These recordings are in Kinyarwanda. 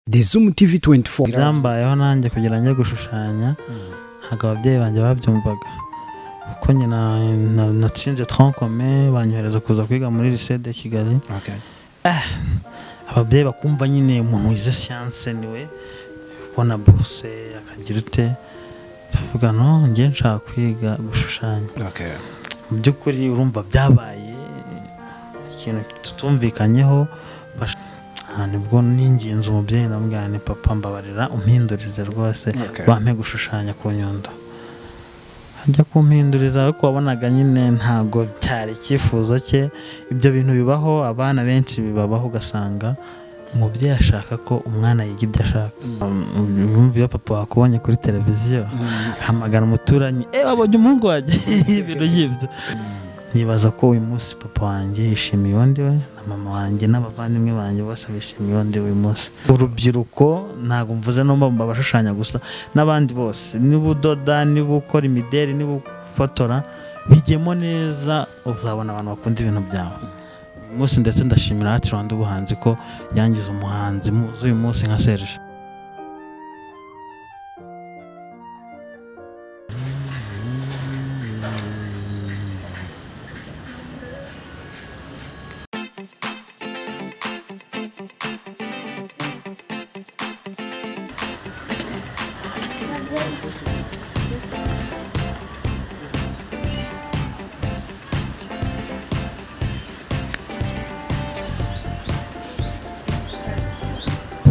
The Zoom TV 24. Byambayeho nanjye kugira njye gushushanya, ntabwo ababyeyi banjye babyumvaga, kuko nyina natsinze tronc commun, banyohereza kuza kwiga muri lycée de Kigali. Ababyeyi bakumva nyine umuntu wize science niwe ubona bourse akagira ute. Ndavuga: "No, njye nshaka kwiga gushushanya." Mu by'ukuri urumva byabaye ikintu tutumvikanyeho. Aha nibwo ninginze umubyeyi, ndamubwira ni: "Papa, mbabarira umpindurize rwose, bampe gushushanya ku Nyundo." Ajya kumpinduriza, ariko wabonaga nyine ntabwo byari icyifuzo cye. Ibyo bintu bibaho, abana benshi bibabaho, ugasanga umubyeyi ashaka ko umwana yiga ibyo ashaka. Wumva iyo papa wakubonye kuri televiziyo, hamagara umuturanyi: "Eh, wabonye umuhungu wanjye?" Ibintu nk'ibyo. Nibaza ko uyu munsi papa wanjye yishimiye uwo ndi we, na mama wanjye n'abavandimwe banjye bose bishimiye uwo ndi we uyu munsi. Urubyiruko, ntabwo mvuze no mu abashushanya gusa, n'abandi bose, niba udoda, niba ukora imideri, niba ufotora, bijyemo neza, uzabona abantu bakunda ibintu byawe. Uyu munsi ndetse ndashimira Art Rwanda ubuhanzi ko yangize umuhanzi muzi uyu munsi nka Serge.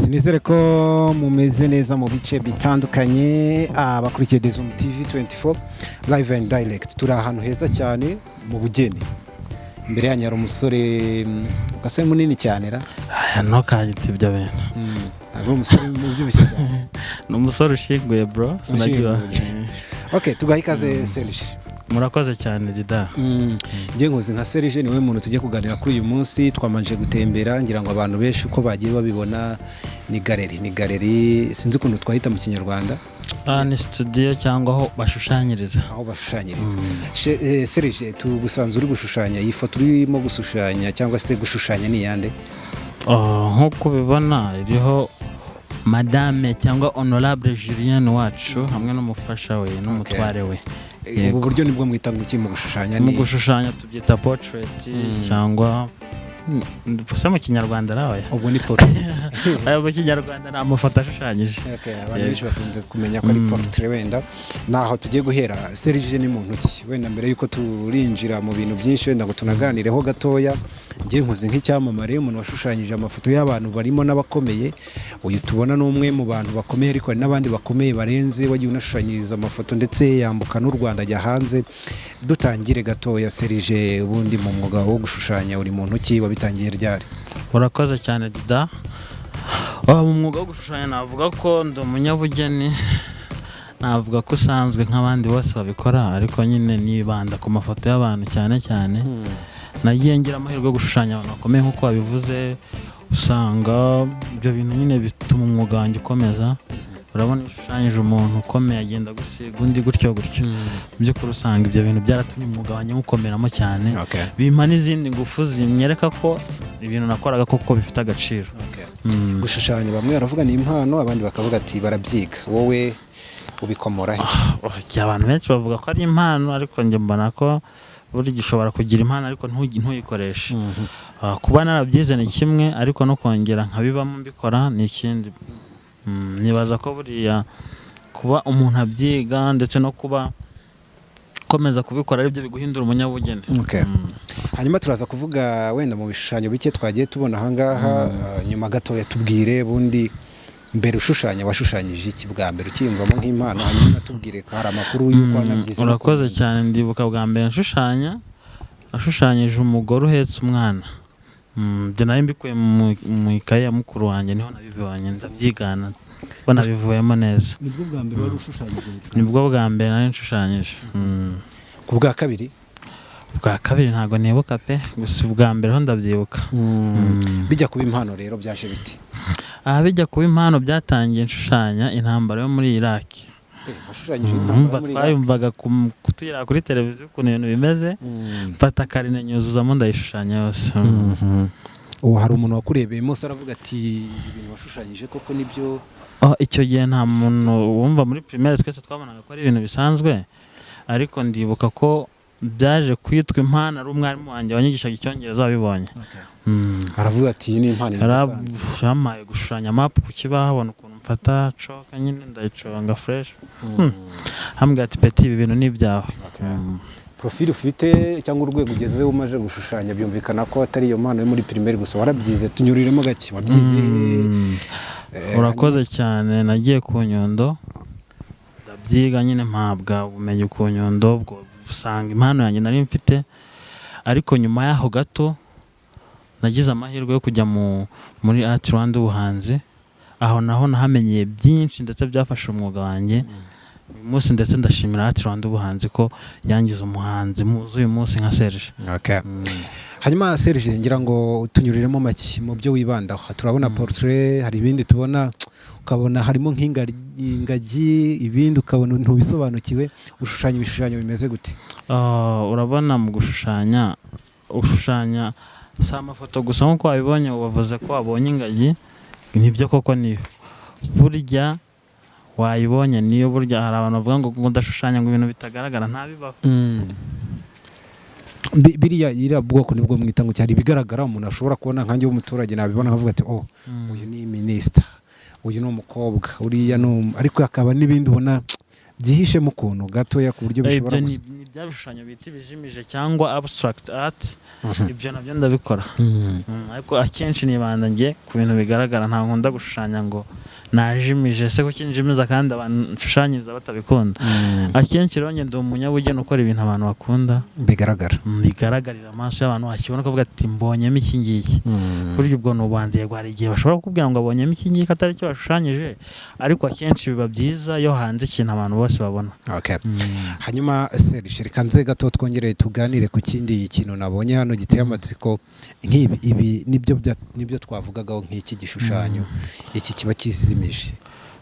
Sinizere ko mumeze neza mu bice bitandukanye, abakurikiye The Zoom TV 24 live and direct. Turi ahantu heza cyane mu bugeni. Imbere yanyu hari umusore, gasa munini cyane ra. Aya, ntukagite ibyo bintu. Ntabwo ari umusore ubyibushye cyane. Ni umusore ushinguye, bro, sinagiwa. Ushinguye. Okay, tugaha ikaze Serge. Murakoze cyane, Dida. Njye nkuzi nka Serge, niwe muntu tujye kuganira kuri uyu munsi. Twamanje gutembera, ngira ngo abantu benshi uko bagiye babibona ni galerie, ni galerie, sinzi ukuntu twahita mu Kinyarwanda. Aha ni studio cyangwa aho bashushanyiriza. Aho bashushanyiriza. Serge, tugusanze uri gushushanya. Iyi foto urimo gushushanya cyangwa se gushushanya ni iyande? Oh, nk'uko ubibona iriho madame cyangwa honorable Julienne wacu hamwe n'umufasha we n'umutware we. Ubu Yego. buryo nibwo mwita ngo iki mu gushushanya? Mu Ni gushushanya tubyita portrait cyangwa se mu Kinyarwanda rawe? Ubwo ni portrait. Aya mu Kinyarwanda ni amafoto ashushanyije. Okay, abantu Yego. benshi bakunze kumenya ko ari portrait. Wenda naho tugiye guhera, Serge ni muntu ki? Wenda mbere yuko turinjira mu bintu byinshi, wenda ngo tunaganireho gatoya, ngiye nkuze nk'icyamamare, umuntu washushanyije amafoto y'abantu barimo n'abakomeye. Uyu tubona ni umwe mu bantu bakomeye, ariko hari n'abandi bakomeye barenze wagiye unashushanyiriza amafoto, ndetse yambuka n'u Rwanda ajya hanze. Dutangire gatoya, Serge, ubundi mu mwuga wo gushushanya uri muntu ki? Wabitangiye ryari? Urakoze cyane, Dida. Oh, mu mwuga wo gushushanya navuga ko ndi umunyabugeni, navuga ko usanzwe nk'abandi bose babikora, ariko nyine nibanda ku mafoto y'abantu cyane cyane. Nagiye ngira amahirwe yo gushushanya abantu bakomeye nk'uko wabivuze. Usanga ibyo bintu nyine bituma umwuga wanjye ukomeza. Urabona iyo ushushanyije umuntu ukomeye, agenda gusiga undi gutyo gutyo. Mu by'ukuri usanga ibyo bintu byaratumye umwuga wanjye nywukomeramo cyane, bimpa n'izindi ngufu zinyereka ko ibintu nakoraga koko bifite agaciro. Gushushanya, bamwe baravuga ni impano, abandi bakavuga ati barabyiga. Wowe ubikomora he? Oh, abantu benshi bavuga ko ari impano, ariko njye mbona ko burya ushobora kugira impano ariko ntuyikoreshe. Kuba narabyize ni kimwe, ariko no kongera nkabibamo mbikora ni ikindi. Nibaza ko buriya kuba umuntu abyiga ndetse no kuba ukomeza kubikora aribyo biguhindura umunyabugeni. Hanyuma turaza kuvuga wenda mu bishushanyo bike twagiye tubona ahangaha nyuma gatoya. Tubwire bundi mbere, ushushanya washushanyije iki bwa mbere ukiyumvamo nk'impano? Hanyuma tubwire ko hari amakuru y'uko wanabyize no Urakoze cyane. Ndibuka bwa mbere nshushanya, nashushanyije umugore uhetse umwana. Ibyo nari mbikuye mu ikaye ya mukuru wanjye, niho nabibonye ndabyigana, mbona bivuyemo neza. Nibwo bwa mbere wari ushushanyije? Nibwo bwa mbere nari nshushanyije. Ku bwa kabiri? Bwa kabiri ntabwo nibuka pe, gusa ubwa mbere ho ndabyibuka. Bijya kuba impano rero byaje biti? Aha bijya kuba impano byatangiye nshushanya intambara yo muri Iraq. Washushanyije Numva intambara muri Iraq? Twayumvaga kutuyira kuri televiziyo ukuntu ibintu bimeze, mfata karine nyuzuzamo ndayishushanya yose. Ubu hari umuntu wakurebeye munsi aravuga ati ibi bintu washushanyije koko nibyo? Oh, icyo gihe nta muntu wumva. Muri primaire twese twabonaga ko ari ibintu bisanzwe, ariko ndibuka ko byaje kwitwa impano ari umwarimu wanjye wanyigishaga Icyongereza wabibonye. Aravuga ati iyi ni impano idasanzwe. Yarampaye gushushanya map ku kibaho, abona ukuntu mfata chalk nyine ndayiconga fresh, ambwira ati: "Petit, ibi bintu ni ibyawe." Profil ufite cyangwa urwego ugezeho umaze gushushanya, byumvikana ko atari iyo mpano yo muri primaire gusa, warabyize. Tunyuriremo gake, wabyize? Urakoze cyane. Nagiye ku Nyundo ndabyiga nyine, mpabwa ubumenyi ku Nyundo, ubwo usanga impano yanjye nari mfite. Ariko nyuma y'aho gato nagize amahirwe yo kujya muri Art Rwanda ubuhanzi. Aho naho nahamenyeye byinshi, ndetse byafashe umwuga wanjye uyu munsi. Ndetse ndashimira Art Rwanda ubuhanzi ko yangize umuhanzi muzi uyu munsi nka Serge. Hanyuma Serge, ngira ngo tunyuriremo make mu byo wibandaho. Turabona portrait, hari ibindi tubona ukabona harimo nk'ingagi, ibindi ukabona ntubisobanukiwe. Ushushanya ibishushanyo bimeze gute? Ah, urabona mu gushushanya, ushushanya si amafoto gusa. Nk'uko wabibonye, wavuze ko wabonye ingagi, nibyo koko niyo. Burya wayibonye niyo. Burya hari abantu bavuga ngo ndashushanya ngo ibintu bitagaragara, ntabibaho. Biriya iriya bwoko nibwo mwita ngo cyari ibigaragara umuntu ashobora kubona, nkanjye w'umuturage nabibona nkavuga ati: "Oh, uyu ni minisita, uyu ni umukobwa, uriya ni ariko hakaba n'ibindi ubona byihishemo ukuntu gatoya ku buryo bishobora Ibyo ni gusa ni bya bishushanyo bita ibijimije cyangwa abstract art. Ibyo nabyo ndabikora. Ariko akenshi nibanda njye ku bintu bigaragara. Ntabwo nkunda gushushanya ngo najimije. Se kuki njimiza kandi abantu nshushanyiriza batabikunda? Akenshi rero njye ndi umunyabugeni ukora ibintu abantu bakunda. Bigaragara. Bigaragarira amaso y'abantu, wakibona ukavuga ati mbonyemo iki ngiki. Burya ubwo ni ubuhanzi. Yego, hari igihe bashobora kukubwira ngo abonyemo iki ngiki atari cyo washushanyije, ariko akenshi biba byiza iyo hanze ikintu abantu bose babona. Hanyuma Serge, reka nze gato twongere tuganire ku kindi kintu nabonye hano giteye amatsiko nk'ibi. Ibi nibyo nibyo twavugagaho, nk'iki gishushanyo, iki kiba kizimije.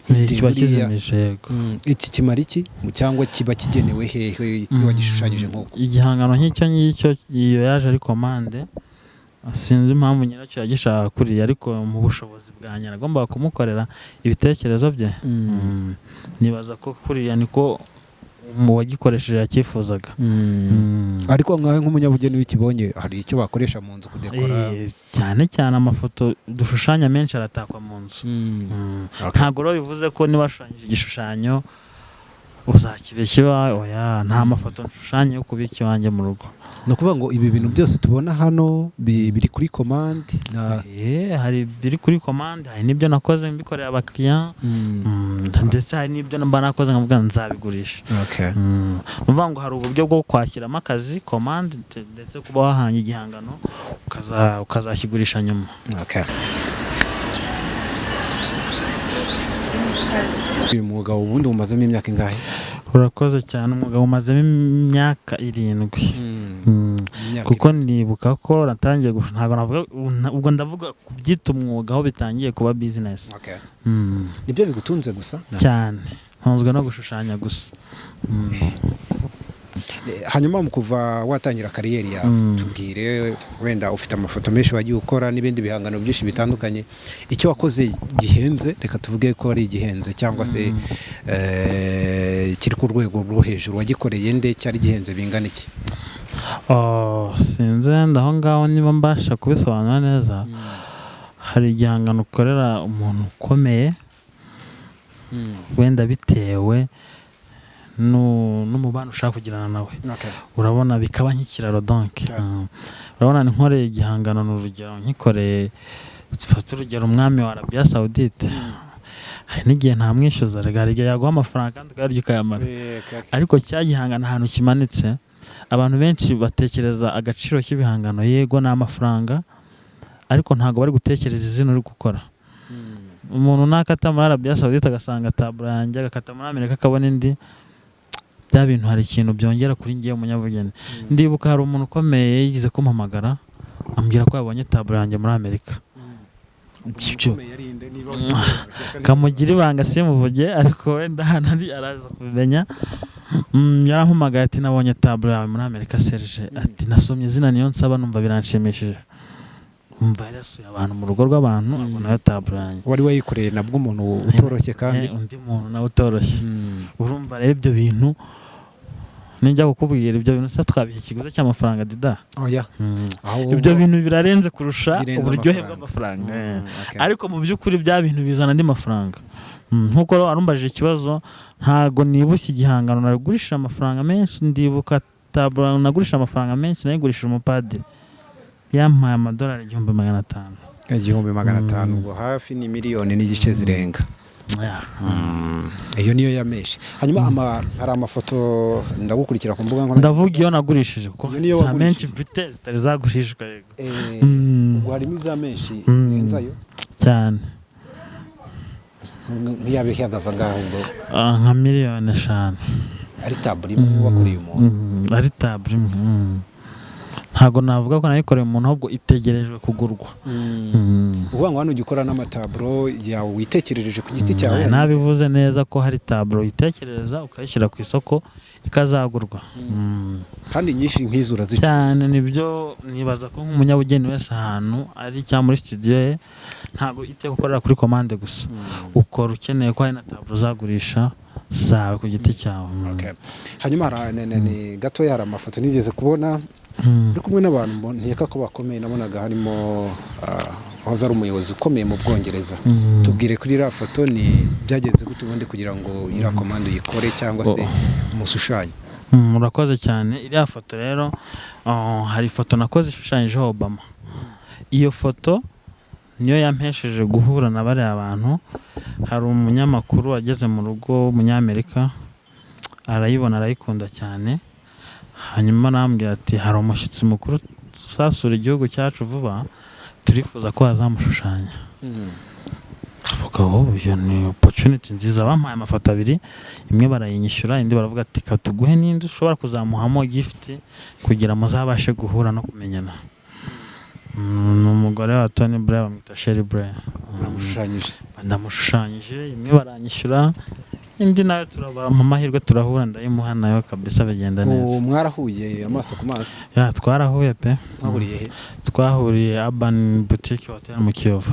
Kiba Buriya- kizimije, yego. Iki kimara iki cyangwa kiba kigenewe hehe iyo wagishushanyije nk'uko? Igihangano nk'icyo ngicyo, iyo yaje ari commande, sinzi impamvu nyiracyo yagishaka kuriya, ariko mu bushobozi bwanjye nagombaga kumukorera ibitekerezo bye. Nibaza ko kuriya niko mu wagikoresheje yacyifuzaga. Ariko nkawe nk'umunyabugeni wikibonye, hari icyo bakoresha mu nzu kudekora? Cyane cyane amafoto dushushanya menshi aratakwa mu nzu. Ntabwo rero bivuze ko niba washushanyije igishushanyo uzakibika iwawe, oya. Nta mafoto nshushanya yo kubika iwanjye mu rugo. Ni ukuvuga ngo ibi bintu byose tubona hano biri kuri commande na Hari ibiri kuri commande, hari n'ibyo nakoze mbikorera abakiriya, ndetse hari n'ibyo mba nakoze nkavuga ngo nzabigurisha. Ni ukuvuga ngo hari uburyo bwo kwakiramo akazi, commande, ndetse kuba wahanga igihangano ukazakigurisha nyuma. Uyu mwuga ubundi umazemo imyaka ingahe? Urakoze cyane. Umwuga umazemo imyaka 7. Imyaka Kuko nibuka ko natangiye ntabwo navuga ubwo, ndavuga kubyita umwuga aho bitangiye kuba business. Nibyo bigutunze gusa? Cyane, ntunzwe no gushushanya gusa. Hanyuma mu kuva watangira carrière yawe, tubwire wenda ufite amafoto menshi wagiye ukora n'ibindi bihangano byinshi bitandukanye, icyo wakoze gihenze, reka tuvuge ko ari igihenze cyangwa se kiri ku rwego rwo hejuru, wagikoreye nde, cyari gihenze bingana iki? Oh, sinzi wenda aho ngaho niba mbasha kubisobanura neza. Hari igihangano ukorera umuntu ukomeye, wenda bitewe n'umubano ushaka kugirana nawe, urabona bikaba nk'ikiraro donc. Urabona nkoreye igihangano, ni urugero, nkikoreye, dufate urugero umwami wa Arabia Saoudite, hari n'igihe ntamwishyuza. Rega hari igihe yaguha amafaranga kandi ukayarya ukayamara, ariko cya gihangano ahantu kimanitse, abantu benshi batekereza agaciro k'ibihangano, yego ni amafaranga, ariko ntabwo bari gutekereza izina uri gukora. Umuntu nakata muri Arabia Saoudite agasanga tableau yanjye, agakata muri Amerika akabona indi, bya bintu hari ikintu byongera kuri njyewe umunyabugeni. Ndibuka hari umuntu ukomeye yigeze kumpamagara ambwira ko yabonye tableau yanjye muri Amerika. Ibyo kamugira ibanga simuvuge, ariko wenda hano ari araza kubimenya. Yarampamagaye ati: "Nabonye tableau yawe muri Amerika, Serge." Ati: "Nasomye izina Niyonsaba numva biranshimishije." Umva, yari yasuye abantu mu rugo rw'abantu, abonayo tableau yanjye. Wari wayikoreye nabwo umuntu utoroshye kandi. Undi muntu nawe utoroshye. Urumva rero ibyo bintu, nijya kukubwira ibyo bintu se, twabiha ikiguzi cy'amafaranga, Dida? Oya. Ahubwo Ibyo bintu birarenze kurusha birenze uburyohe amafaranga. bw'amafaranga. Okay. Ariko mu by'ukuri bya bintu bizana andi mafaranga. Nk'uko rero warumbajije ikibazo, ntago nibuka igihangano nagurishije amafaranga menshi. Ndibuka tableau nagurishije amafaranga menshi, nayigurishije umupadiri, yampaye amadolari 1500. 1500, ubwo hafi ni miliyoni n'igice zirenga. Yeah. Iyo niyo ya menshi. Hanyuma hari amafoto ndagukurikira ku mbuga nkoranyambaga. Ndavuga iyo nagurishije, kuko Iyo niyo za wagurishije. menshi mfite zitari zagurishwa, yego. Ubwo harimo iza menshi zirenze ayo? Cyane. Nk'iyaba ihagaze angahe ubwo? Ah, nka miliyoni 5. Ari tableau imwe wakoreye umuntu? Ari tableau imwe. Ntabwo navuga ko nayikoreye umuntu, ahubwo itegerejwe kugurwa. Uvuga ngo hano ujya ukora n'amatableau yawe witekerereje ku giti cyawe? Nabivuze neza ko hari tableau uyitekerereza ukayishyira ku isoko ikazagurwa. Kandi nyinshi nk'izo urazicuruza? Cyane, nibyo nibaza ko nk'umunyabugeni wese ahantu ari cyangwa muri studio ye, ntabwo iteka ukorera kuri commande gusa. Ukora ukeneye ko hari na tableau uzagurisha zawe ku giti cyawe. Okay. Hanyuma hari ni gatoya, hari amafoto nigeze kubona uri kumwe n'abantu nkeka ko bakomeye. Nabonaga harimo wahoze ari umuyobozi ukomeye mu Bwongereza. Tubwire kuri iriya foto, ni byagenze gute ubundi kugira ngo iriya commande uyikore cyangwa se umushushanye? Urakoze cyane. Iriya foto rero, hari ifoto nakoze ishushanyijeho Obama. Iyo foto niyo yampesheje guhura na bariya bantu. Hari umunyamakuru wageze mu rugo w'umunyamerika, arayibona, arayikunda cyane, hanyuma arambwira ati: "Hari umushyitsi mukuru uzasura igihugu cyacu vuba, turifuza ko wazamushushanya." Avuga: "Oh, iyo ni opportunity nziza." Bampaye amafoto abiri, imwe barayinyishyura, indi baravuga ati: "Ka tuguhe n'indi ushobora kuzamuhamo gift kugira muzabashe guhura no kumenyana." Ni umugore wa Tony Blair, bamwita Sherry Blair. Uramushushanyije? Ndamushushanyije, imwe baranyishyura, indi nayo turabara mu mahirwe turahura, ndayimuha nayo kabisa, bigenda neza. Ubu mwarahuye amaso ku maso? Yeah, twarahuye pe. Mwahuriye he? Twahuriye Urban Boutique Hotel mu Kiyovu.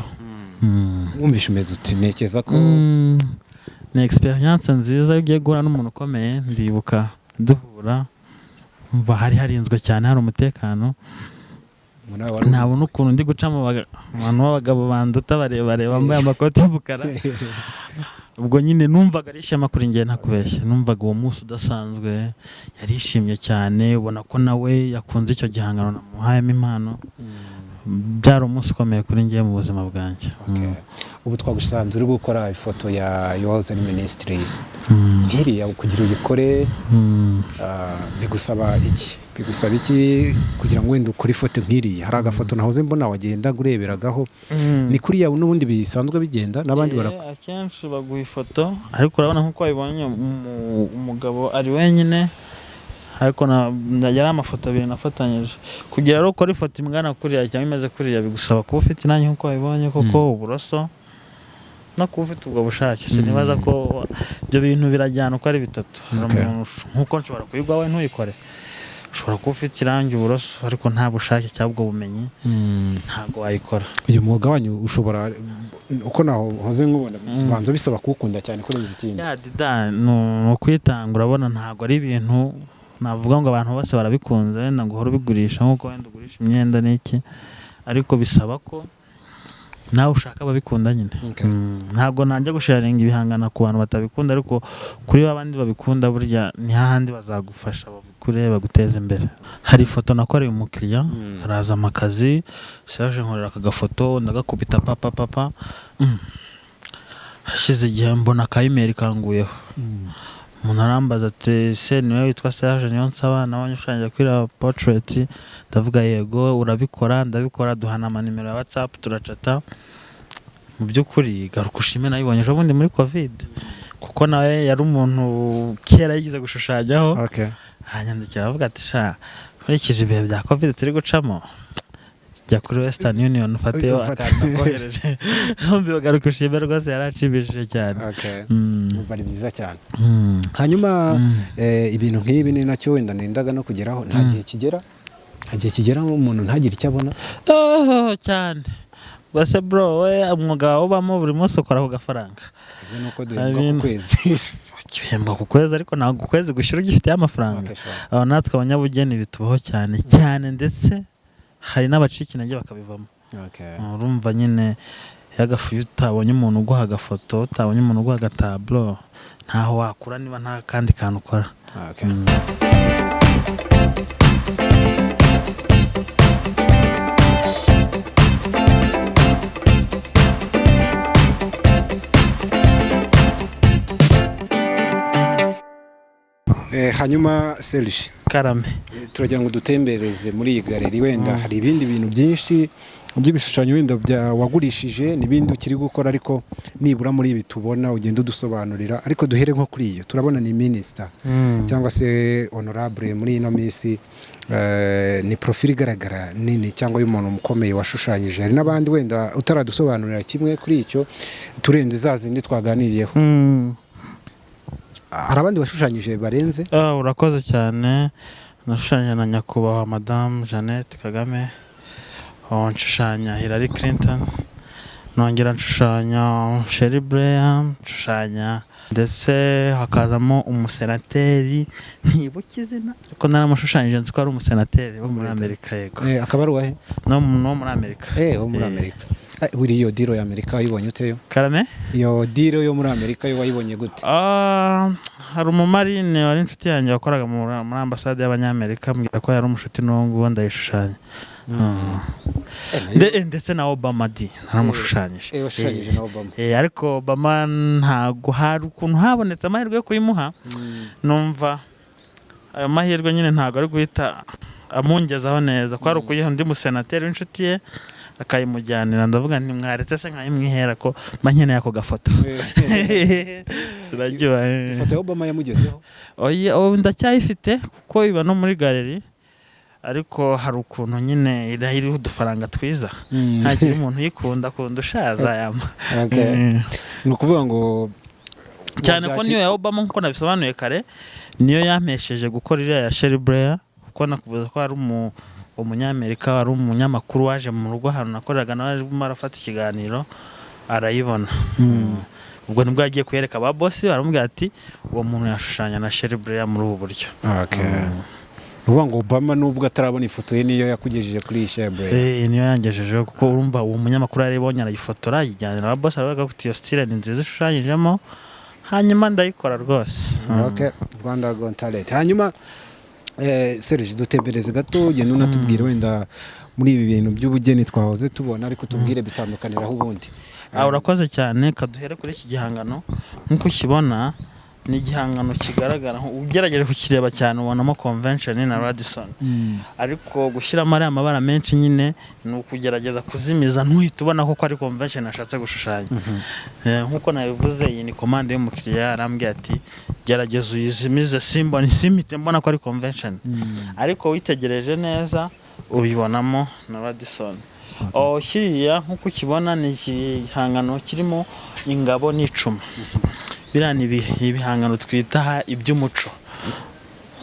Wumvishe umeze uti? Ntekereza ko Ni experience nziza iyo ugiye guhura n'umuntu ukomeye. Ndibuka duhura, umva, hari harinzwe cyane, hari umutekano. Ngo nawe wari Nabona ukuntu ndi guca mu bantu b'abagabo banduta barebare, bambaye amakoti y'umukara, ubwo nyine numvaga ari ishema kuri njye, ntakubeshye. Numvaga uwo munsi udasanzwe. Yarishimye cyane, ubona ko nawe yakunze icyo gihangano namuhayemo impano. Byari umunsi ukomeye kuri njye mu buzima bwanjye. Okay. Ubu twagusanze uri gukora ifoto ya yahoze ari minisitiri. Nk'iriya kugira uyikore, bigusaba iki? Bigusaba iki kugira ngo wenda ukore ifoto nk'iriya? Hari agafoto nahoze mbona wagenda ureberagaho. Ni kuriya n'ubundi bisanzwe bigenda n'abandi barakora? Akenshi baguha ifoto, ariko urabona nk'uko wabibonye, umugabo ari wenyine, ariko yari amafoto abiri nafatanyije. Kugira rero ukore ifoto ingana kuriya cyangwa imeze kuriya, bigusaba kuba ufite nanjye nk'uko wabibonye koko uburoso no kuba ufite ubwo bushake. Sinibaza ko ibyo bintu birajyana uko ari bitatu. Hari umuntu nk'uko nshobora kuyiguha wowe ntuyikore, ushobora kuba ufite irangi, uburoso, ariko nta bushake cyangwa ubwo bumenyi, ntabwo wayikora. Uyu mwuga wanyu ushobora, uko nahoze nkubona, banza bisaba kuwukunda cyane kurenza ikindi. Yeah, Dida, ni ukwitanga. Urabona ntabwo ari ibintu navuga ngo abantu bose barabikunze, wenda ngo uhore ubigurisha nk'uko wenda ugurisha imyenda n'iki, ariko bisaba ko nawe ushaka ababikunda nyine. Ntabwo najya gusharinga ibihangano ku bantu batabikunda, ariko kuri babandi babikunda, burya ni hahandi bazagufasha babikure, baguteze imbere. Hari ifoto nakoreye umukiriya, araza amakazi: "Serge, nkorera aka gafoto." Ndagakubita papa papa. Hashize igihe mbona aka email kanguyeho, umuntu arambaza ati: "Se niwe witwa Serge Niyonsaba nabonye ushushanyije kuri iriya portrait?" Ndavuga: "Yego." "Urabikora?" "Ndabikora." Duhana amanimero ya WhatsApp, turacata. Mu by'ukuri garuka ushime nayibonye ejo bundi muri Covid, kuko nawe yari umuntu kera yigize gushushanyaho. Aranyandikira aravuga ati: "Sha, nkurikije ibihe bya Covid turi gucamo, jya kuri Western Union ufateyo Ufate. akantu nakohereje." Numva garuka ushime rwose yaranshimishije cyane. Umva ari byiza cyane. Hanyuma ibintu nk'ibi ni nacyo wenda nendaga no kugeraho, nta gihe kigera Igihe kigera umuntu ntagire icyo abona. Oh, cyane. Base bro, we umwuga ubamo buri munsi ukora ku gafaranga. Ibyo ni uko duhembwa ku kwezi. Uhembwa ku kwezi, ariko ntabwo ukwezi gushira ugifiteyo amafaranga. Aba natwe abanyabugeni bitubaho cyane cyane, ndetse hari n'abacika intege bakabivamo. Urumva nyine yagafu, iyo utabonye umuntu uguha agafoto, utabonye umuntu uguha agatablo, ntaho wakura niba nta kandi kantu ukora. Hanyuma Serge, Karame. Turagira ngo dutembereze muri iyi galeri, wenda hari ibindi bintu byinshi by'ibishushanyo wenda bya wagurishije n'ibindi ukiri gukora, ariko nibura muri ibi tubona ugenda udusobanurira. Ariko duhere nko kuri iyo turabona ni minister cyangwa se honorable muri ino minsi, ni profile igaragara nini cyangwa y'umuntu ukomeye washushanyije. Hari n'abandi wenda utaradusobanurira kimwe kuri icyo, turenze za zindi twaganiriyeho. Hari abandi washushanyije barenze? Urakoze cyane. Nashushanya na nyakubahwa Madame Jeannette Kagame, nshushanya Hillary Clinton, nongera nshushanya Cherie Blair, nshushanya ndetse hakazamo umusenateri ntibuka izina, ariko naramushushanyije, nzi ko ari umusenateri wo muri Amerika. Yego. Akaba ari uwahe? No muri Amerika. Wo muri Amerika. Buri iyo deal ya Amerika wayibonye uteyo? Karame? Iyo deal yo muri Amerika yo wayibonye gute? Hari umumarine wari inshuti yanjye wakoraga muri ambasade y'Abanyamerika, ambwira ko yari umushuti n'uwo nguwo, ndayishushanya. Ndetse na Obama di naramushushanyije. Washushanyije na Obama. Ariko Obama ntago hari ukuntu habonetse amahirwe yo kuyimuha. Numva ayo mahirwe nyine ntago ari guhita amungezaho neza, ko hari ukuyiha undi musenateri w'inshuti ye akayimujyanira. Ndavuga nti mwaretse se nkayimwihera ko mba nkeneye ako gafoto. Turaryoha. Ifoto ya Obama yamugezeho? Oya, ndacyayifite kuko iba no muri galeri, ariko hari ukuntu nyine iriho udufaranga twiza, ntagira umuntu uyikunda akunda ushaza yama. Ni ukuvuga ngo cyane ko niyo ya Obama nkuko nabisobanuye kare, niyo yampesheje gukora iriya ya Cherie Blair, kuko nakubuza ko hari umunyamerika wari umunyamakuru waje mu rugo ahantu nakoreraga, nawe arimo arafata ikiganiro arayibona. Ubwo nibwo yagiye kuyereka ba bosi, baramubwira ati uwo muntu yashushanya na Cherie Blair muri ubu buryo. Uvuga ngo Obama nubwo atarabona ifoto ye niyo yakugejeje kuri Cherie Blair. Niyo yangejejeho, kuko urumva uwo munyamakuru yaribonye arayifotora ayijyanira ba bosi, aravuga ko iyo style ni nziza ishushanyijemo, hanyuma ndayikora rwose. Rwanda Got Talent. Hanyuma Serge, dutembereze gato, ugenda unatubwira wenda muri ibi bintu by'ubugeni twahoze tubona, ariko tubwire bitandukaniraho ubundi. Urakoze cyane. Kaduhere kuri iki gihangano. Nk'uko ukibona ni igihangano kigaragara, ugerageje kukireba cyane ubonamo convention na Radisson, ariko gushyiramo ariya mabara menshi nyine ni ukugerageza kuzimiza ntuhite ubona ko ari convention ashatse gushushanya. Nk'uko nabivuze, iyi ni commande y'umukiriya, arambwira ati gerageza uyizimize simbone simpite mbona ko ari convention, ariko witegereje neza ubibonamo na Radisson. Kiriya nk'uko ukibona ni igihangano kirimo ingabo n'icumu. Biriya ni ibihangano twita iby'umuco.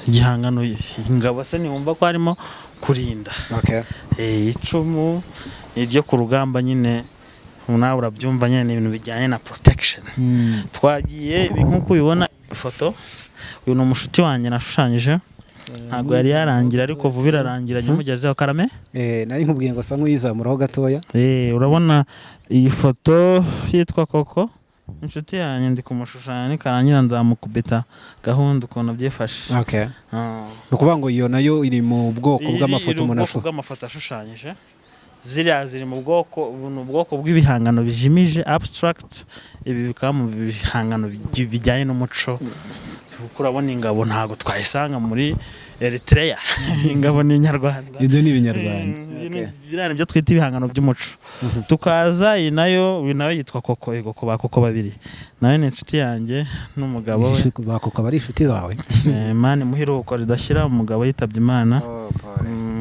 Igihangano ingabo se ntiwumva ko harimo kurinda. Icumu ni iryo ku rugamba nyine, nawe urabyumva nyine, ni ibintu bijyanye na protection. Twagiye nk'uko ubibona ifoto, uyu ni umushuti wanjye nashushanyije, ntabwo yari yarangira ariko vuba irarangira nyamugezeho. Karame? Nari nkubwiye ngo asa nk'uyizamuraho gatoya. Urabona iyi foto yitwa Koko, inshuti yanjye, ndi kumushushanya nikarangira nzamukubita gahunda ukuntu byifashe. Ni ukuvuga ngo iyo nayo iri mu bwoko bw'amafoto umuntu ashobora bw'amafoto ashushanyije. Ziriya ziri mu bwoko, ni ubwoko bw'ibihangano bijimije abstract, ibi bikaba mu bihangano bijyanye n'umuco. Kuko urabona ingabo ntabwo twayisanga muri Eritrea, ingabo ni inyarwanda, ibyo ni ibinyarwanda. Biriya nibyo twita ibihangano by'umuco. Tukaza iyi nayo, uyu nawe yitwa Koko, yego ba Koko babiri, nawe ni inshuti yanjye n'umugabo we. Ba Koko bari inshuti zawe? Imana imuhe iruhuko ridashyira, umugabo yitabye Imana,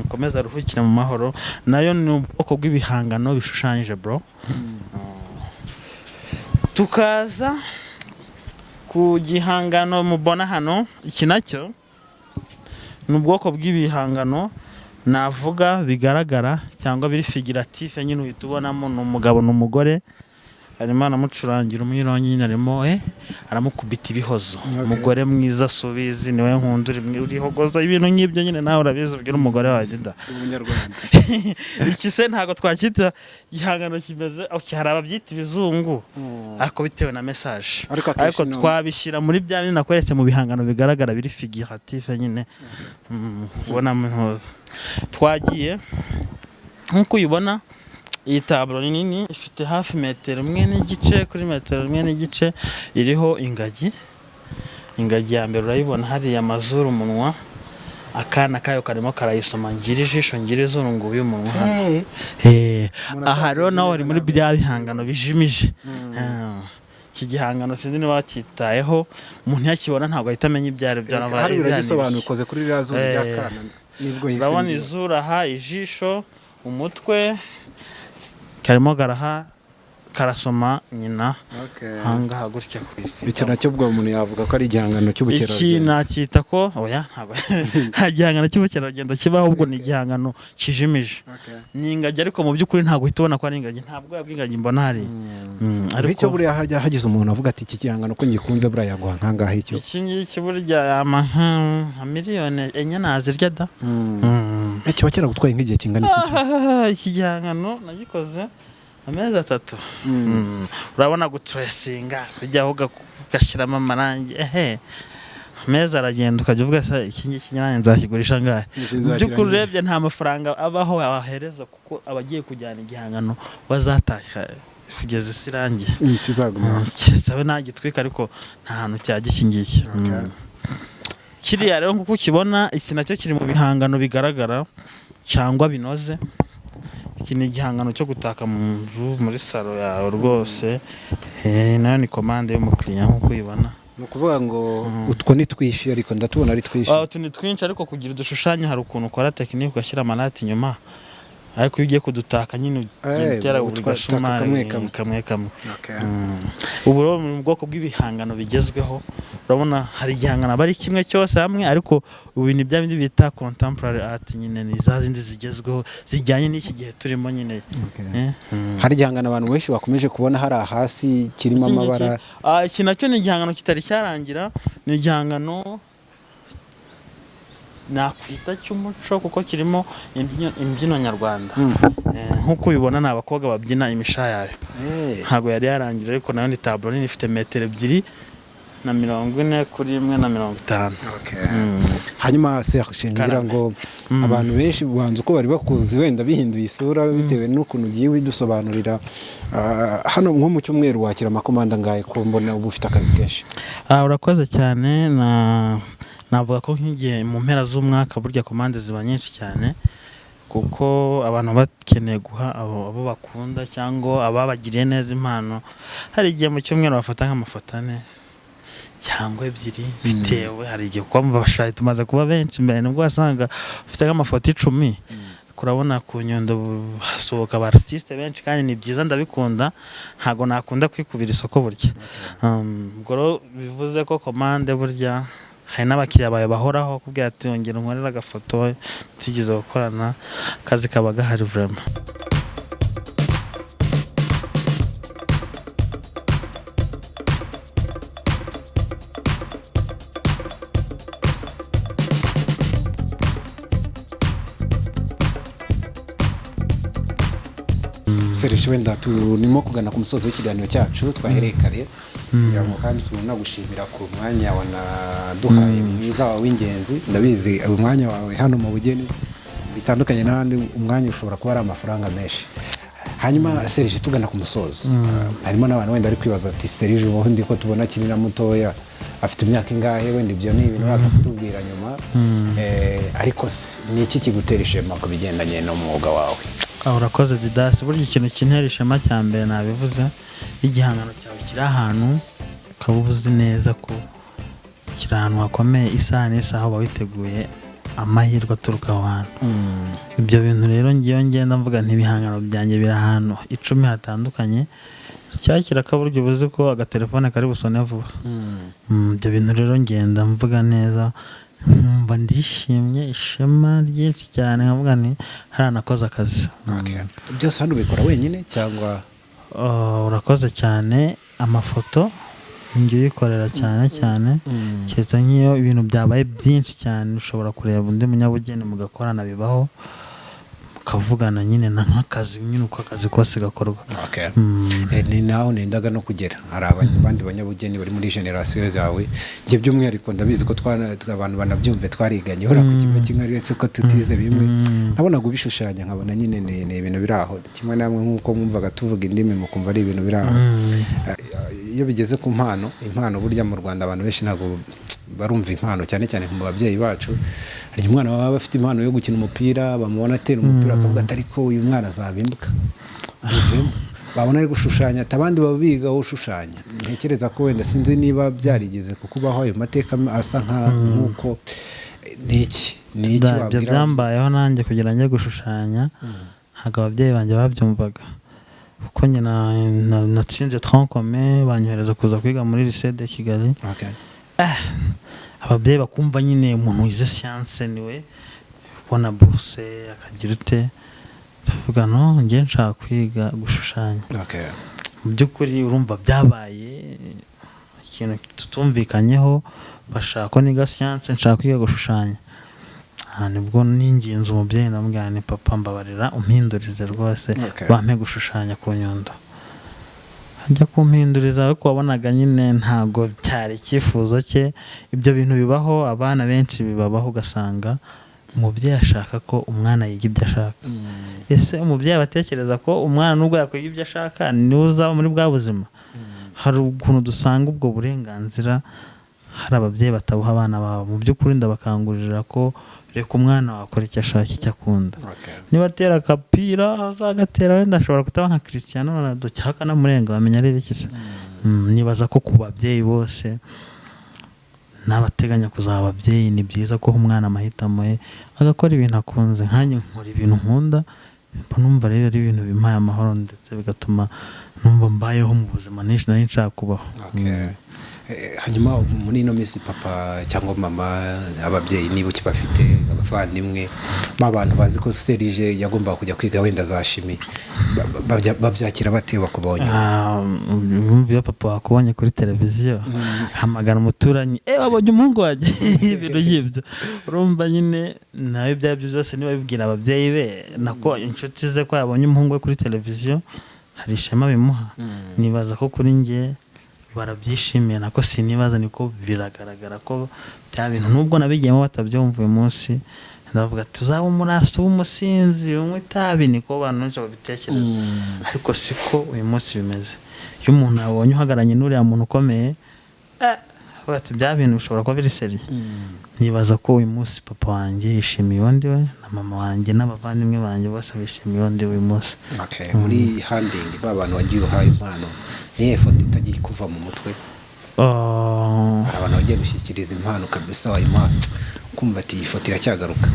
mukomeze aruhukire mu mahoro. Nayo ni ubwoko bw'ibihangano bishushanyije bro. Tukaza ku gihangano mubona hano, iki nacyo ni ubwoko bw'ibihangano Navuga bigaragara cyangwa biri figuratif nyine, uhita ubonamo ni umugabo n'umugore, arimo aramucurangira umwirongi nyine, arimo aramukubita ibihozo. Umugore mwiza subizi niwe nkunda, urihogoza ibintu nk'ibyo nyine, nawe urabizi, ubwira umugore wawe da. Umunyarwanda. Iki se ntabwo twacyita igihangano kimeze okay, hari ababyita ibizungu ariko bitewe na message, ariko twabishyira muri bya bindi nakweretse mu bihangano bigaragara biri figuratif nyine. Ubonamo intozo. Twagiye nk'uko uyibona, iyi taburo ni nini, ifite hafi metero 1.5 kuri metero 1.5, iriho ingagi. Ingagi ya mbere urayibona hariya, amazuru, umunwa, akana kayo karimo karayisoma, ngira ijisho ngira izuru ngo uyu umunwa hano. Aha rero naho uri muri bya bihangano bijimije. Iki gihangano sinzi niba bacyitayeho, umuntu yakibona ntabwo ahita amenya ibyo ari byo. Hari uragisobanura ukoze kuri ririya zuru ry'akana, nibwo yise. Urabona izuru aha, ijisho, umutwe, karimo garaha karasoma nyina ahangaha gutya. Icyo nacyo ubwo umuntu yavuga ko ari igihangano cy'ubukerarugendo. Iki nacyita ko oya, ntabwo nta gihangano cy'ubukerarugendo kibaho, ahubwo ni igihangano kijimije. Ni ingagi ariko mu by'ukuri ntabwo uhita ubona ko ari ingagi, nta bwoya bw'ingagi mbona hariya. Ariko icyo buriya harya hagize umuntu avuga ati iki gihangano ko ngikunze, buriya yaguha nkangahe icyo? Iki ngiki burya yama nka 4 miliyoni nazirya da. Kiba cyaragutwaye nk'igihe kingana iki? Iki gihangano nagikoze amezi 3. Urabona guturesinga bijyaho ugashyiramo amarangi, amezi aragenda ukajya uvuga se iki ngiki nanjye nzakigurisha angahe? Mu by'ukuri urebye nta mafaranga abaho wahereza, kuko abagiye kujyana igihangano bazatashya kugeza isi irangiye, kizabe nagitwika, ariko nta hantu cyajya iki ngiki. Kiriya rero nk'uko ukibona, iki nacyo kiri mu bihangano bigaragara cyangwa binoze. Iki ni igihangano cyo gutaka mu nzu, muri salo yawe rwose. Nayo ni komande y'umukiriya nk'uko uyibona. Ni ukuvuga ngo utwo ni twinshi, ariko ndatubona ari twinshi. Utu ni twinshi, ariko kugira udushushanyo hari ukuntu ukora tekinike ugashyira amarati inyuma, ariko iyo ugiye kudutaka nyine utera buri gasumari kamwe kamwe. Ubu rero mu bwoko bw'ibihangano bigezweho, urabona hari igihangano aba ari kimwe cyose hamwe, ariko ubu ni bya bindi bita contemporary art nyine, ni za zindi zigezweho zijyanye n'iki gihe turimo nyine. Hari igihangano abantu benshi bakomeje kubona hari hasi kirimo amabara. Iki nacyo ni igihangano kitari cyarangira, ni igihangano nakwita cy'umuco kuko kirimo imbyino nyarwanda. Nk'uko ubibona ni abakobwa babyina imishayayo. Ntabwo yari yarangira, ariko nayo ni taburo nini ifite metero 2.40 kuri 1.50. Hanyuma Serge, ngira ngo abantu benshi banze uko bari bakuzi wenda bihinduye isura bitewe n'ukuntu ugiye widusobanurira. Hano nko mu cyumweru wakira amakomanda ngahe ko mbona uba ufite akazi kenshi? Urakoze cyane. Navuga ko nk'igihe mu mpera z'umwaka burya komande ziba nyinshi cyane, kuko abantu bakeneye guha abo bakunda cyangwa ababagiriye neza impano. Hari igihe mu cyumweru bafata nk'amafoto 4 cyangwa 2 bitewe, hari igihe kuba bashaye tumaze kuba benshi, mbere nibwo wasanga ufite nk'amafoto 10. Kurabona ku Nyundo hasohoka aba artiste benshi kandi ni byiza, ndabikunda, ntago nakunda kwikubira isoko burya. Ubwo bivuze ko komande burya hari n'abakiriya bawe bahoraho kubwira ati ongera unkorere agafoto, tugize gukorana akazi kaba gahari vraiment. Serge, wenda turimo kugana ku musozo w'ikiganiro cyacu twahereye kare, kugira ngo kandi tunagushimira ku mwanya wanaduhaye mwiza wawe w'ingenzi. Ndabizi umwanya wawe hano mu bugeni bitandukanye n'ahandi, umwanya ushobora kuba ari amafaranga menshi. Hanyuma Serge, tugana ku musozo, harimo n'abantu wenda bari kwibaza ati Serge ubundi ko tubona akiri na mutoya afite imyaka ingahe? Wenda ibyo ni ibintu uraza kutubwira nyuma. Ariko ni iki kigutera ishema ku bigendanye n'umwuga wawe? Urakoze Didas. Burya ikintu kintera ishema cya mbere nabivuze, igihangano cyawe kiri ahantu ukaba uzi neza ko kiri ahantu hakomeye, isaha n'isaha uba witeguye amahirwe aturuka aho hantu. Ibyo bintu rero ngiyo ngenda mvuga nti ibihangano byanjye biri ahantu 10 hatandukanye, cyakira kaburyo ubuze ko agatelefone kari busone vuba. Ibyo bintu rero ngenda mvuga neza Nkumva ndishimye, ishema ryinshi cyane, nkavuga nti hariya nakoze akazi. Okay. Byose hano ubikora wenyine cyangwa? Oh, urakoze cyane. Amafoto njye uyikorera cyane cyane, keretse nk'iyo ibintu byabaye byinshi cyane, ushobora kureba undi munyabugeni mugakorana. Bibaho, mukavugana nyine, na nk'akazi nyine, uko akazi kose gakorwa. Ni naho nendaga no kugera. Hari abandi banyabugeni bari muri génération yawe. Njye by'umwihariko ndabizi ko abantu banabyumve, twariganye hora ku kigo kimwe, uretse ko tutize bimwe. Nabonaga ubishushanya nkabona nyine ni ibintu biri aho, kimwe namwe nk'uko mwumvaga tuvuga indimi mukumva ari ibintu biri aho. Iyo bigeze ku mpano, impano burya mu Rwanda abantu benshi ntabwo barumva impano, cyane cyane mu babyeyi bacu. Hari umwana baba bafite impano yo gukina umupira, bamubona atera umupira akavuga ati: "Ariko uyu mwana azaba imbwa bivemo." Babona ari gushushanya, ati: "Abandi baba biga, wowe ushushanya." Ntekereza ko wenda sinzi niba byarigeze kukubaho ayo mateka asa nk'uko ni iki Ibyo wabwira? byambayeho nanjye. Kugira njye gushushanya, ntabwo ababyeyi banjye babyumvaga, kuko nyina natsinze tronc commun, banyohereza kuza kwiga muri lycée de Kigali. Ababyeyi bakumva nyine umuntu wize siyanse niwe ubona bourse, akagira ute. Ndavuga: "No, njye nshaka kwiga gushushanya." Mu by'ukuri urumva byabaye ikintu tutumvikanyeho, bashaka ko niga siyanse, nshaka kwiga gushushanya. Aha nibwo ninginze umubyeyi, ndamubwira ni: "Papa, mbabarira umpindurize rwose, bampe gushushanya ku Nyundo." Ajya kumpinduriza, ariko wabonaga nyine ntabwo byari icyifuzo cye. Ibyo bintu bibaho, abana benshi bibabaho, ugasanga umubyeyi ashaka ko umwana yiga ibyo ashaka. Ese umubyeyi aba atekereza ko umwana nubwo yakwiga ibyo ashaka, niwe uzaba muri bwa buzima? Hari ukuntu dusanga ubwo burenganzira hari ababyeyi batabuha abana babo. Mu by'ukuri ndabakangurira ko reka umwana wakora icyo ashaka, icyo akunda. Niba atera akapira azagatera, wenda ashobora kutaba nka Cristiano Ronaldo cyangwa akanamurenga, wamenya ari ibiki se? Nibaza ko ku babyeyi bose n'abateganya kuzaba ababyeyi, ni byiza ko umwana amahitamo ye, agakora ibintu akunze. Nkanjye nkora ibintu nkunda, mba numva rero ari ibintu bimpaye amahoro, ndetse bigatuma numva mbayeho mu buzima nari nshaka kubaho. Okay. Hanyuma muri ino minsi, papa cyangwa mama, ababyeyi niba ukibafite, abavandimwe b'abantu bazi ko Serge yagombaga kujya kwiga wenda za chimie, babyakira bate bakubonye? Ah, wumva iyo papa wakubonye kuri televiziyo, hamagara umuturanyi: "Eh, wabonye umuhungu wanjye?" Ibintu nk'ibyo. Urumva nyine nawe ibyo ari byo byose, niba bibwira ababyeyi be, nako inshuti ze, ko yabonye umuhungu we kuri televiziyo, hari ishema bimuha. Nibaza ko kuri njye barabyishimiye, nako sinibaza, niko biragaragara ko bya bintu nubwo nabigiyemo batabyumva. Uyu munsi ndavuga ati: "Uzaba umurasta, uba umusinzi, unywa itabi," niko abantu benshi babitekereza, ariko siko uyu munsi bimeze. Iyo umuntu abonye uhagararanye n'uriya muntu ukomeye, avuga ati: "Bya bintu bishobora kuba biri sérieux." Nibaza ko uyu munsi papa wanjye yishimiye uwo ndi we, na mama wanjye n'abavandimwe banjye bose bishimiye uwo ndi we uyu munsi. Okay. Muri handing ba bantu wagiye uhaye impano, niyo foto itagiye kuva mu mutwe? Oh, Hari abantu bagiye gushyikiriza impano kabisa, wayimuha kumva ati: "Iyi foto iracyagaruka,"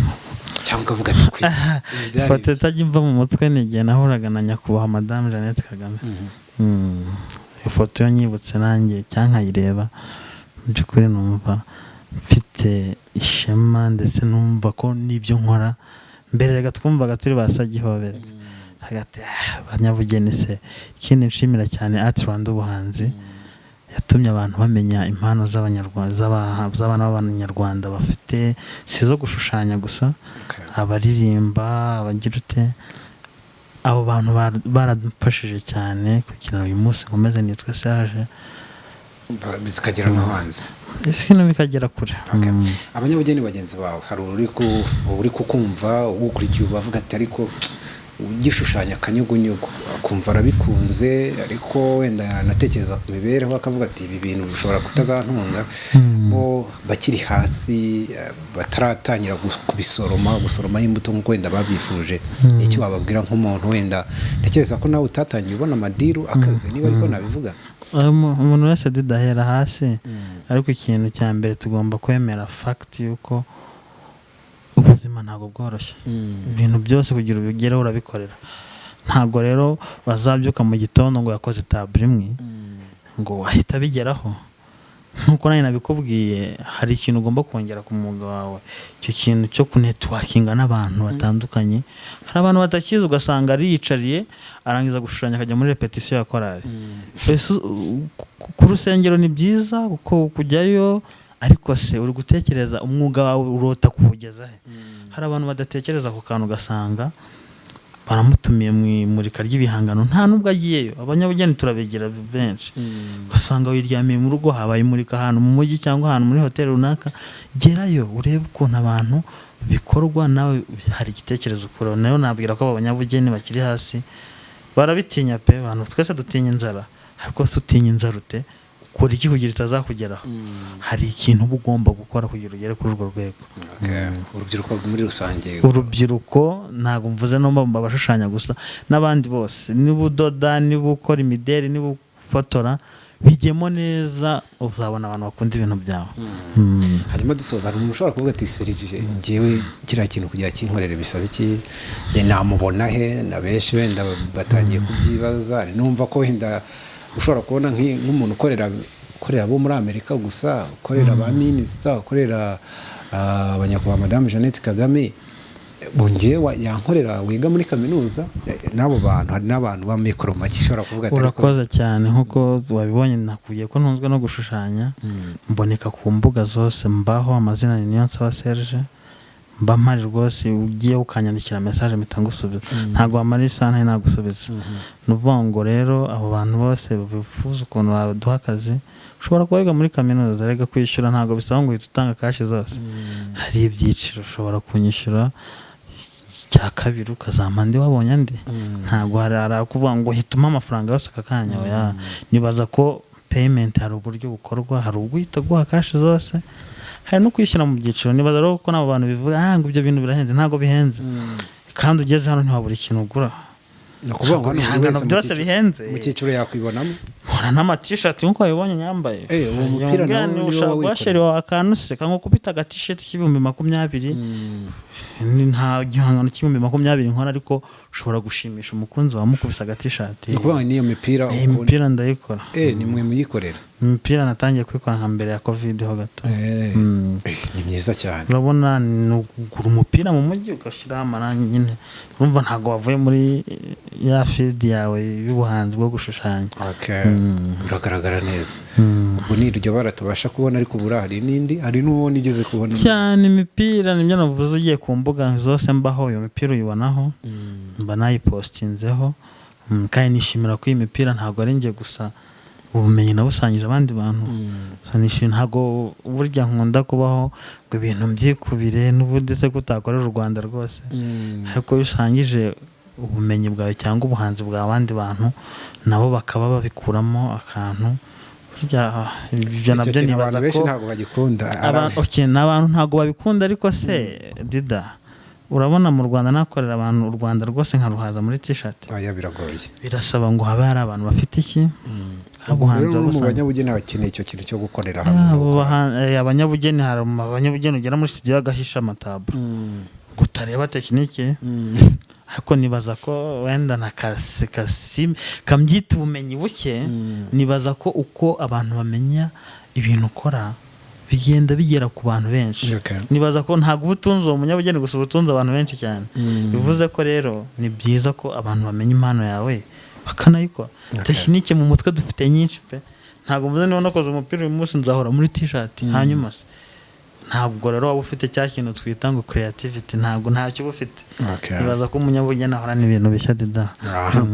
cyangwa ukavuga ati: "Kwe, ibi byari Ifoto itajya imva mu mutwe ni igihe nahuraga na nyakubahwa Madamu Jeannette Kagame. Ifoto yo nyibutse nanjye cyangwa nkayireba, mu by'ukuri numva mfite ishema, ndetse numva ko n'ibyo nkora. Mbere reka twumvaga turi ba sagihobere hagati, abanyabugeni se. Ikindi nshimira cyane Art Rwanda, ubuhanzi yatumye abantu bamenya impano z'abanyarwanda, z'abana b'abanyarwanda bafite, si izo gushushanya gusa, abaririmba, abagira ute. Abo bantu baradufashije cyane kugira ngo uyu munsi nkomeze nitwe Serge. Zikagera no hanze. Ibintu bikagera kure. Abanyabugeni bagenzi bawe, hari uri kukumva, ugukurikiye ubu, avuga ati: "Ariko ugishushanya akanyugunyugu," akumva arabikunze, ariko wenda yanatekereza ku mibereho akavuga ati: "Ibi bintu bishobora kutazantunga." Bo bakiri hasi, bataratangira kubisoroma, gusoromaho imbuto nk'uko wenda babyifuje, icyo wababwira nk'umuntu wenda ntekereza ko nawe utatangiye ubona amadiru akaze, niba ariko nabivuga? Umuntu wese didahera hasi, ariko ikintu cya mbere tugomba kwemera fact yuko ubuzima ntabwo bworoshye. Ibintu byose kugira ubigereho urabikorera. Ntabwo rero bazabyuka mu gitondo ngo yakoze taburo imwe ngo wahita abigeraho. Nkuko nanjye nabikubwiye, hari ikintu ugomba kongera ku mwuga wawe, icyo kintu cyo kunetworkinga n'abantu batandukanye. Hari abantu batakizi, ugasanga ariyicariye, arangiza gushushanya akajya muri répétition ya korali. Ese ku rusengero ni byiza kuko kujyayo, ariko se uri gutekereza umwuga wawe urota kuwugeza he? Hari abantu badatekereza ku kantu, ugasanga baramutumiye mu imurika ry'ibihangano, nta nubwo agiyeyo. Abanyabugeni turabigira benshi, ugasanga wiryamiye mu rugo, habaye imurika ahantu mu mujyi cyangwa ahantu muri hoteli runaka. Gerayo urebe ukuntu abantu bikorwa, nawe hari igitekerezo ukuraho. Nayo nabwira ko abo banyabugeni bakiri hasi barabitinya pe. Abantu twese dutinya inzara, ariko se utinya inzara ute? Ukora iki kugira itazakugeraho? Hari ikintu uba ugomba gukora kugira ugere kuri urwo rwego. Okay. Urubyiruko muri rusange? Urubyiruko, ntabwo mvuze no mu abashushanya gusa, n'abandi bose. Niba udoda, niba ukora imideri, niba ufotora, bijyemo neza, uzabona abantu bakunda ibintu byawe. Hanyuma dusoza, hari umuntu ushobora kuvuga ati: "Serge, njyewe kiriya kintu kugira kinkorere bisaba iki? Namubona he?" Na benshi wenda batangiye kubyibaza. Hari numva ko wenda ushobora kubona nk'umuntu ukorera abo muri Amerika gusa, ukorera ba minisita, ukorera abanyakubahwa Madamu Jeannette Kagame, njyewe yankorera wiga muri kaminuza? N'abo bantu, hari n'abantu b'amikoro make ushobora kuvuga ati Urakoze cyane. Nk'uko wabibonye, nakubwiye ko ntunzwe no gushushanya. Mboneka ku mbuga zose, mbaho, amazina ni Niyonsaba Serge. Mba mpari rwose, ugiye ukanyandikira message mpita ngusubiza, ntabwo wamara isaha ntari nagusubiza. Ni ukuvuga ngo rero abo bantu bose bifuza ukuntu baduha akazi, ushobora kuba wiga muri kaminuza. Rega kwishyura ntabwo bisaba ngo uhite utanga cash zose. Hari ibyiciro, ushobora kunyishyura icya kabiri ukazampa andi wabonye andi. Ntabwo hari kuvuga ngo hita umpa amafaranga yose aka kanya, oya. Nibaza ko payment hari uburyo bukorwa, hari uguhita guha cash zose, hari no kwishyura mu byiciro. Nibaza rero ko n'abo bantu bivuga ngo ibyo bintu birahenze, ntabwo bihenze. Kandi ugeze hano ntiwabura ikintu ugura. Ni ukuvuga ngo hano buri Ibihangano wese mu byose bihenze. Mu cyiciro yakwibonamo. Nkora n'amatishati nk'uko wabibonye nyambaye. Uwo mupira nawo ni wowe Ushaka wikorera? Guha chéri wawe akantu se kangukubita agatishati k'20,000. Nta gihangano k'20,000 nkora, ariko ushobora gushimisha umukunzi wawe mukubise agatishati. Ni ukuvuga ngo n'iyo mipira Iyi mipira ndayikora. Ni mwe muyikorera? Imipira natangiye kuyikora nka mbere ya Covid ho gato. Ni myiza cyane. Urabona, ni ukugura umupira mu mujyi ugashyiraho amarangi nyine, urumva ntabwo wavuye muri ya field yawe y'ubuhanzi bwo gushushanya. Okay. Biragaragara neza. Ubwo ni iryo bara tubasha kubona, ariko buriya hari n'indi, hari n'uwo nigeze kubona. Cyane, imipira nibyo navuze, ugiye ku mbuga zose mbaho, iyo mipira uyibonaho, mba nayipostinzeho. Kandi nishimira ko iyi mipira ntabwo ari njye gusa, ubumenyi nabusangije abandi bantu. So nishimira, ntabwo burya nkunda kubaho ngo ibintu mbyikubire, n'ubundi se ko utakorera u Rwanda rwose? Ariko iyo usangije ubumenyi bwawe cyangwa ubuhanzi bwa abandi bantu, nabo bakaba babikuramo akantu, burya ibyo Icyo nabyo kintu nibaza abantu benshi ko ntabwo bagikunda. Okay, ni abantu ntabwo babikunda, ariko se dida, urabona mu Rwanda nakorera abantu u Rwanda rwose nkaruhaza muri T-shirt? Oya, biragoye. Birasaba ngo habe hari abantu bafite iki Ubwo ubuhanzi rero no mu wabusanga. banyabugeni bakeneye icyo kintu cyo gukorera hamwe no Abo gukora. Abanyabugeni, hari abanyabugeni ugera muri studio agahisha amataburo ngo utareba technique. Ariko nibaza ko wenda na kasi kasi kambyita ubumenyi buke. Nibaza ko uko abantu bamenya ibintu ukora bigenda bigera ku bantu benshi. Nibaza ko ntabwo uba utunze uwo munyabugeni gusa, uba utunze abantu benshi cyane. Bivuze ko rero ni byiza ko abantu bamenya impano yawe bakanayikora. Technique mu mutwe dufite nyinshi pe. Ntabwo mvuze niba nakoze umupira uyu munsi nzahora muri T-shirt. Hanyuma se ntabwo rero waba ufite cya kintu twita ngo creativity, ntabwo ntacyo uba ufite. Nibaza ko umunyabugeni ahorana ibintu bishya, dida. Aha.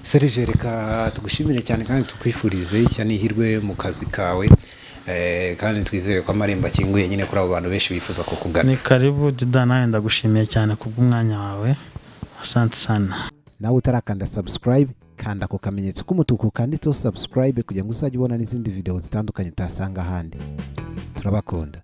Serge, reka tugushimire cyane kandi tukwifurize ishya n'ihirwe mu kazi kawe. Kandi twizere ko amarembo akinguye nyine kuri abo bantu benshi bifuza kukugana. Ni karibu dida, nawe ndagushimiye cyane kubw'umwanya wawe, asante sana. Nawe utarakanda subscribe, kanda ku kamenyetso k'umutuku kanditseho subscribe kugira ngo uzajye ubona n'izindi video zitandukanye utasanga ahandi. Turabakunda.